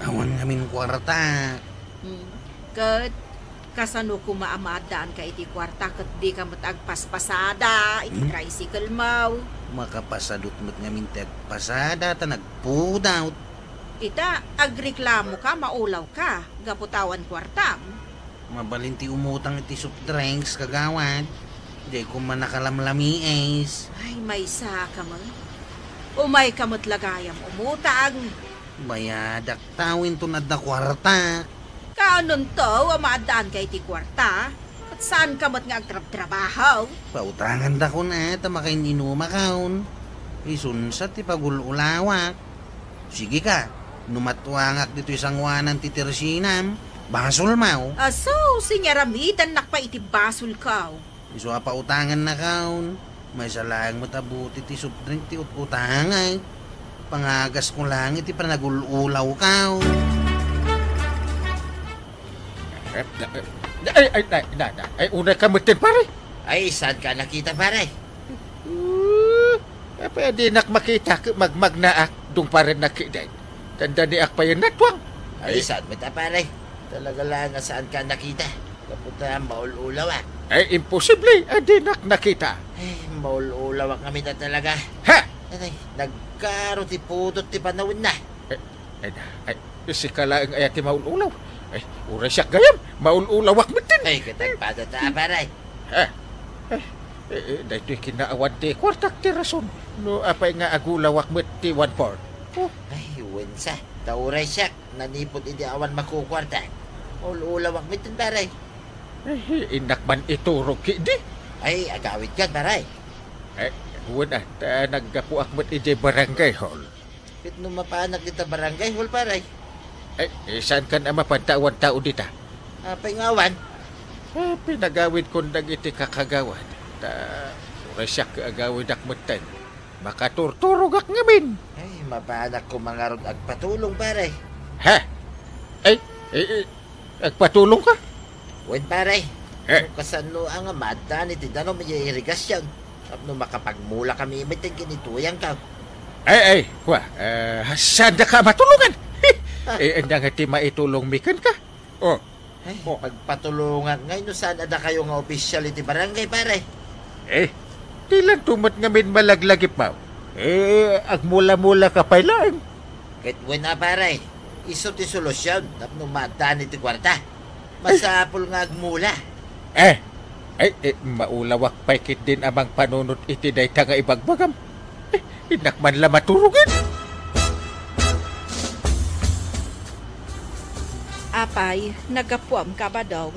Awan ngamin kuarta. Hmm. Ket kasano koma a maaddaanka iti kuarta ket dika met agpaspasada iti Hmm? tricycle mo? Makapasadut met ngamin ti agpasada ta nagpudot. Ita, agreklamoka, maulawka, gapu ta awan kuartam. Mabalin ti umutang iti soft drinks, kagawad. Diay koma nakalamlamiis. Ay, maysaka met. Umayka met la gayam umutang. Bayadak ta, inton adda kuarta. Kaanonto a maaddaanka iti kuarta? Ket saanka met nga agtrabtrabaho? Pautangandakon a ta makain-inumakon. Isunsa ti pagul-ulawak. Sige ka, no matuangak ditoy sangoanan ti tersinam, basolmo. Aso, sinaramidannakon pay iti basolko. Isu a pautangannakon, maysa laeng met a bote ti soft drink ti ut-utangak. Pangagasko laeng iti panagul-ulawko. Ay, ay, ay, na, na, ay, unay ka metten, pare. Ay, saanka a nakita, pare? Uh, apay a dinak makita ket magmagnaak, dungparen nakiden. Dandaniak payen natuang. Ay, saan met a, pare? Talaga laeng a saanka a nakita. Gapu ta maul-ulawak. Ay, imposible a dinak nakita. Ay, maul-ulawak ngamin a talaga. Ha? Ay, nagkaro ti pudot ti panawenna. Ay, ay, ay, sika laeng aya ti maul-ulaw. Ay, uray siak gayam, maul-ulawak metten. Ay, ket agpadata, pare. Ha? Ay, eh, eh, daytoy kinaawan ti kuartak ti rason. No apay nga agulawak met ti one-fourth. Oh. Ay, wensa. Ta uray siak, nanipud idi awan makukuarta. Maul-ulawak metten, pare. Eh, innak man iturog ketdi. Ay, agawidkan, pare. Eh, wen a, ta naggapuak met idiay barangay hall. Ket no mapanak dita barangay hall, pare? Eh, eh, saankan a mapan ta awan tao dita? Apay nga awan? Eh, pinagawidkon dagiti kakagawad. Ta, uray siak agawidak metten. Makaturturogak ngamin. Ay, mapanak koma ngarud agpatulong, pare. Ha? Ay, eh, eh, agpatulong ka? Wen, pare. Eh. No kasano a nga maaddaan iti danum idiay irigasion tapno makapagmula kami met ken ni tuyangko. Ay, ay, kua, eh, saanda ka matulongan? Ah. Eh, ania nga ti maitulongmi kenka? Oh. Ay, oh. Pagpatulongak ngay no saan a dakayo nga opisyal iti barangay, pare. Eh, dilanto met ngamin malaglagipmo. Eh, agmula-mula ka pay laeng. Ket wen a, pare, isu ti solusion tapno maaddaan iti kuarta. Masapul nga agmula. Eh, ay, eh, maulawak pay ketdin a mangpanunot iti dayta nga ibagbagam. Eh, innak man la maturogen. Apay, naggapuam ka, Badong?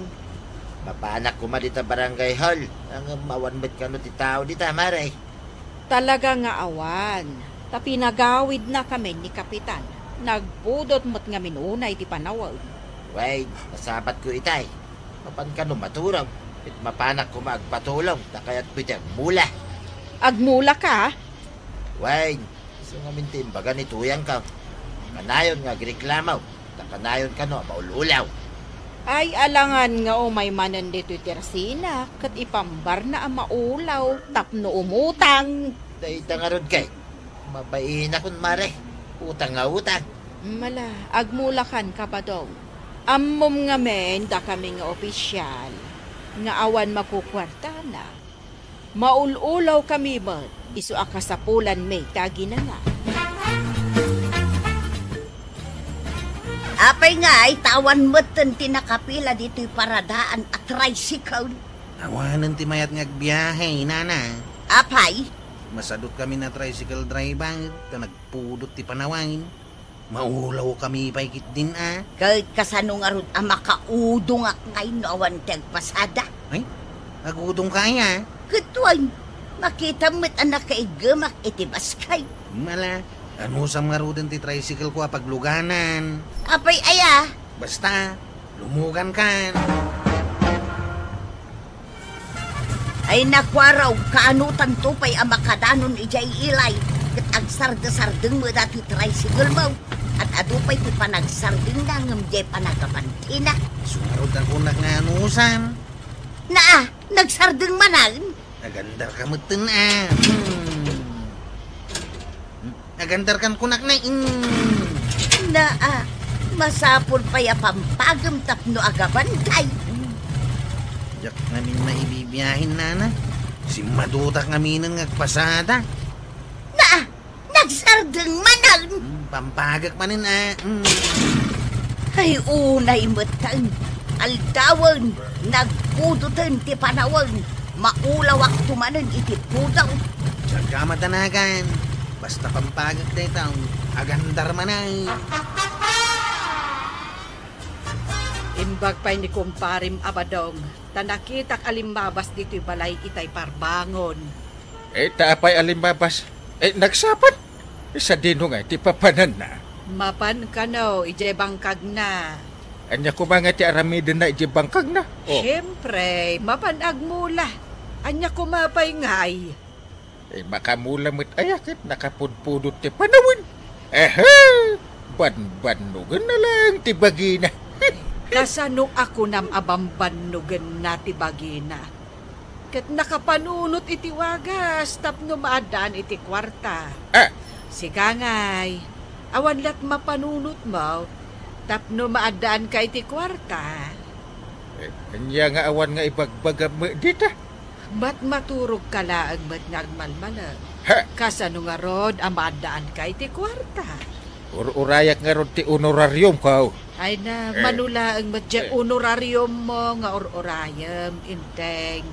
Mapanak koma dita barangay hall. Ngem awan met kano ti tao dita, mare. Talaga nga awan. Ta pinagawidnakamin ni Kapitan. Nagpudot met ngamin unay ti panawen. Wen, nasabatko itay. Mapan kano maturog, ket mapanak koma agpatulong, ta kayatko iti agmula. Agmulaka? Wen, isu ngamin ti imbaga ni Tuyangko. Kanayon nga agreklamo, ta kanayon kano a maul-ulaw. Ay, alangan nga umay manen ditoy tersinak, ket ipambarna a maulaw tapno umutang. Dayta ngarud kay, mabainakon, mare. Utang nga utang. Mala, agmulakan, Kabadong. Ammom ngamin, dakami nga opisyal, nga awan makukuartana. Maul-ulaw kami met, isu a kasapulanmi ti aginana. Apay ngay, ta awan metten ti nakapila ditoy paradaan a tricycle? Awanen ti mayat nga agbiahe, nana. Apay? Masadut kami na tricycle driver, ta nagpudot ti panawen. Maulaw kami pay ketdin a. Ket kasano ngarud a makaudongak ngay no awan ti agpasada? Ay, agudongka aya? Ket wen, makitam met a nakaiggemak iti baskay. Mala, anusam ngaruden ti tricycle ko a pagluganan. Apay aya? Basta, lumugankan. Ay nakuaraw, kaanotanto pay a makadanon idiay ilay, ket agsardesardeng met dati tricycle mo. Ad-adu pay ti panagsardengna ngem diay panagabantina. Isu ngarud a kunak nga anusam. Naa, nagsardeng manen. Nagandarka metten a. Hmm. Nagandarkan kunak na, mm. Naa, masapul pay a pampagem tapno agabantay. Diak ngamin maibibiahen, nana. Simmadutak ngaminen nga agpasada. Naa, nagsardeng manen. Mm, pampagek manen a. Mm. Ay, unay metten. Aldawen, nagpudoten ti panawen. Maulawakto manen iti pudaw. Diak madanagan. Basta pampagek dayta, agandar manen. Imbag pay ni kumparem a Badong, ta nakitak a limmabas ditoy balay itay parbangon. Eh, ta apay a limmabas? Eh, nagsapat? Sadino ngay ti papananna? Mapan kano idiay bangkagna. Ania koma ngay ti aramidenna idiay bangkagna? Oh. Siempre, mapan agmula. Ania koma pay ngay? Eh, makamula met aya ket nakapudpudot ti panawen. Ehe! Banbannogenna laeng ti bagina. Kasano a kunam a banbannogenna ti bagina? Ket nakapanunot iti wagas tapno maaddaan iti kuarta. Ah. Sika ngay, awan la't mapanunotmo tapno maaddaanka iti kuarta. Eh, ania nga awan nga ibagbagam dita? Mat maturogka laeng met nga agmalmalem. Ha? Kasano ngarud a maaddaanka iti kuarta? Ur-urayak ngarud ti honorariumko. Ay na, eh, mano laeng met diay, eh, honorariummo nga ur-urayem, Enteng.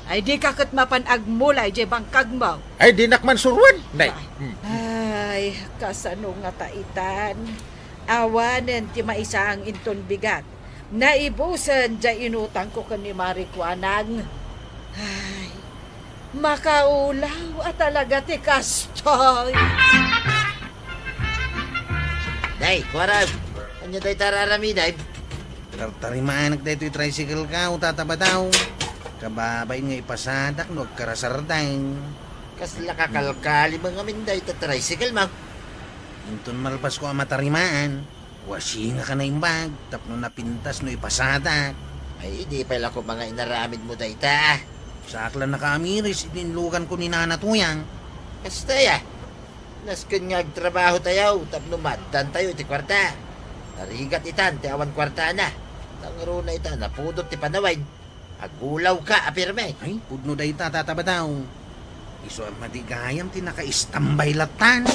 Ay, dika ket mapan agmula idiay bangkagmo. Ay, dinak man suroen. Nay. Ah. Hmm. Ay, kasano ngata itan? Awanen ti maisaang inton bigat. Naibusen diay inutangko ken ni Mari Kuanang. Ay, makaulaw a talaga ti kastoy. Day, kuarem. Ania dayta aramidem? Tartarimaanak daytoy tricycle ko, Tata Badaw. Kababain nga ipasadak no agkarasardak. Kasla kakalkali mo ngamin dayta tricycle mo. Inton malpasko a matarimaan, wasingak a naimbag tapno napintas no ipasadak. Ay, idi pay la koma nga inaramidmo dayta. Saak la nakaamiris idi inluganko ni Nana Tuyang. Kasta aya. Nasken nga agtrabahotayo tapno maaddaantayo iti kuarta. Narigat itan ti awan kuartana. Ta ngaruna ita napudot ti panawen. Agulawka a pirme. Ay, pudno dayta, Tata Badaw. Isu a madi gayam ti nakaistambay lattan.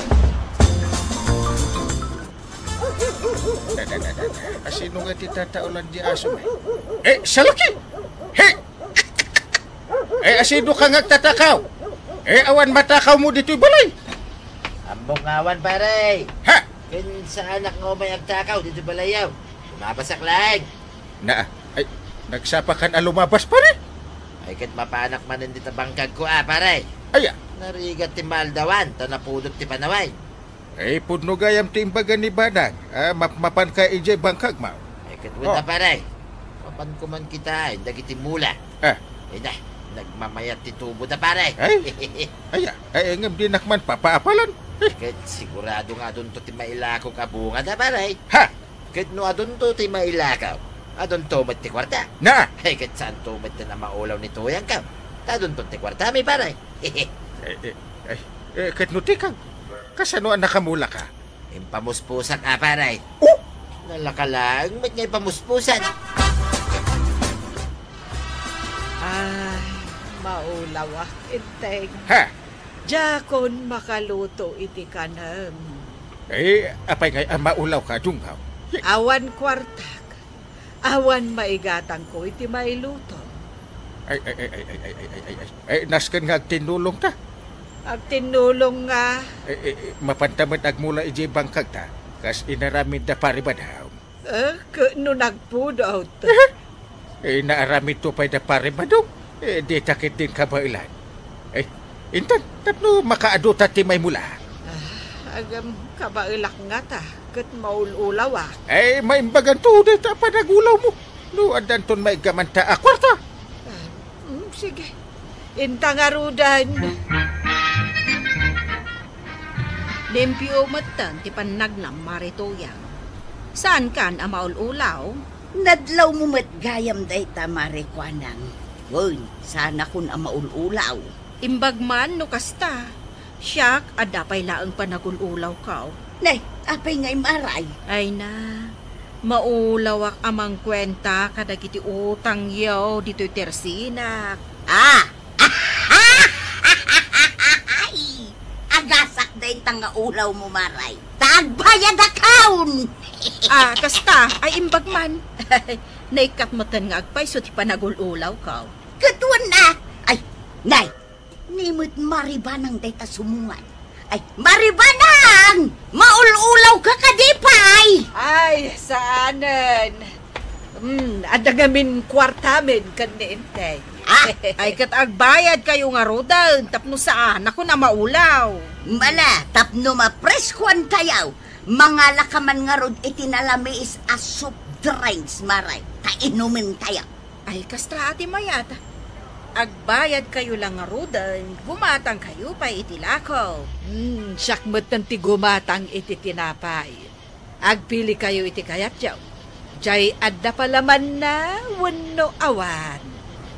Asino nga ti tataolan di aso, eh? Eh, salaki! He! Eh, asino ka nga agtatakaw? Eh, awan matakawmo ditoy balay. Ammok nga awan, pare. Ha? Ken saanak nga umay agtakaw ditoy balayyo. Lumabasak laeng. Na, ay, nagsapakan a lumabas, pare? Ay, ket mapanak manen dita bangkagko, a, pare. Aya? Narigat ti maaldawan, ta napudot ti panaway. Ay, pudno gayam ti imbaga ni Badang. Ah, map-, mapanka idiay bangkag, ma. Ay, ket wen a, pare. Mapan koman kitaen dagiti mula. Ah. Ay na, nagmamayat ti tubo da, pare. Ay? Ay, ah, ay, ngem dinak man papaapalan. Ket sigurado nga adunto ti mailakok a bunga da, pare. Ha? Ket no adunto ti mailakaw, adunto met ti kuarta. Na! Ay, ket saanto met a maulaw ni Tuyang, kam? Ta adunto ti kuartami, pare. Eh, eh, eh, eh, ket no tikang, kasano a nakamulaka? Impamuspusak a, pare. Oh! Nalaka laeng met nga impamuspusak. Ay, maulawak, Enteng. Ha? Diakon makaluto iti kanem. Eh, apay ngay a maulawka, Dunghaw? Awan kuartak. Awan maigatangko iti mailuto. Ay, ay, ay. Eh, nasken nga agtinnulongka. Agtinnulong nga? Eh, eh, eh, mapanta met agmula idiay bangkagta, kas inaramid da Pari Badang. Eh, ket no nagpudot? Eh, naaramidto pay da Pari Badong. Eh, dita ketdin kabaelan. Eh, intan, tapno makaadu ta ti maimula. Ah, agam kabaelak ngata, ket maul-ulawak. Eh, maimbaganto dayta a panagulawmo. No addanton maiggamanta a kuarta. Ah, mm, sige. Inta ngaruden. Limpio metten ti pannagnam, Mare Tuyang. Saankan a maul-ulaw? Nadlawmo met gayam dayta, Mare Kuanang. Wen, saanakon a maul-ulaw. Imbag man no kasta. Siak, adda pay laeng panagul-ulawko. Nay, apay ngay, Maray? Ay na, maulawak a mangkuenta kadagiti utangyo ditoy tersinak. Ah! Ay! Agasak dayta nga ulawmo, Maray. Ta agbayadakon! Ah, kasta, ay imbag man. Naikkat metten nga agpayso ti panagul-ulawko. Ket wen a, ay, nay, ni met Mare Banang dayta sumungad. Ay, Mare Banang! Maul-ulawka kadi pay? Ay, saanen. Hmm, adda ngamin kuartamin ken ni Enteng. Ah? Ay, ket agbayadkayo ngaruden tapno saanakon a maulaw. Mala, tapno mapreskoantayo, mangalaka man ngarud iti nalamiis a soft drinks, Maray, ta inumintayo. Ay, kasta a ti mayat. Agbayadkayo la ngaruden, gumatangkayo pay iti lako. Hmm, siak metten ti gumatang iti tinapay. Agpilikayo iti kayatyo. Jay adda palamanna wenno awan.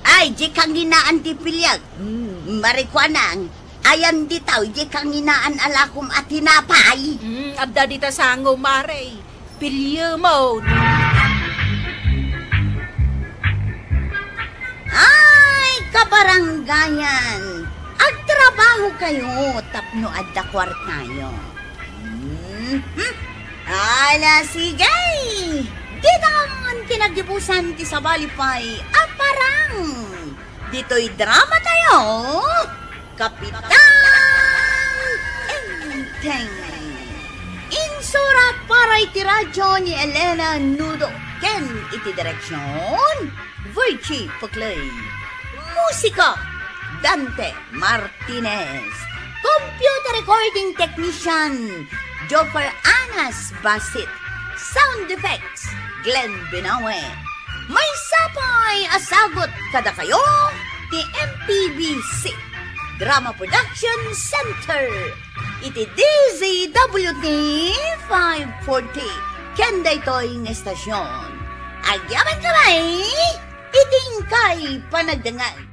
Ay, di kanginaan ti piliek. Hmm. Mare Kuanang, ayan ditaw, di kanginaan a lakom a tinapay. Hmm, adda dita sango, Mare. Piliemon. Ay, kabarangayan, agtrabahokayo tapno adda kuartayo. Mhm. Ala, sige. Ditan ti naggibusan ti sabali pay a parang ditoy dramatayo. Kapitan Enteng. Insurat para iti radyo ni Elena Nudo ken iti direksion, Virgie Peclay. Musika, Dante Martinez. Computer recording technician, Joffer Anas Basit. Sound effects, Glenn Binawe. Maysa pay a sagut kadakayo ti M P B C Drama Production Center iti D Z W T five forty ken daytoy nga estasion. Agyamankami iti inkay panagdengngeg.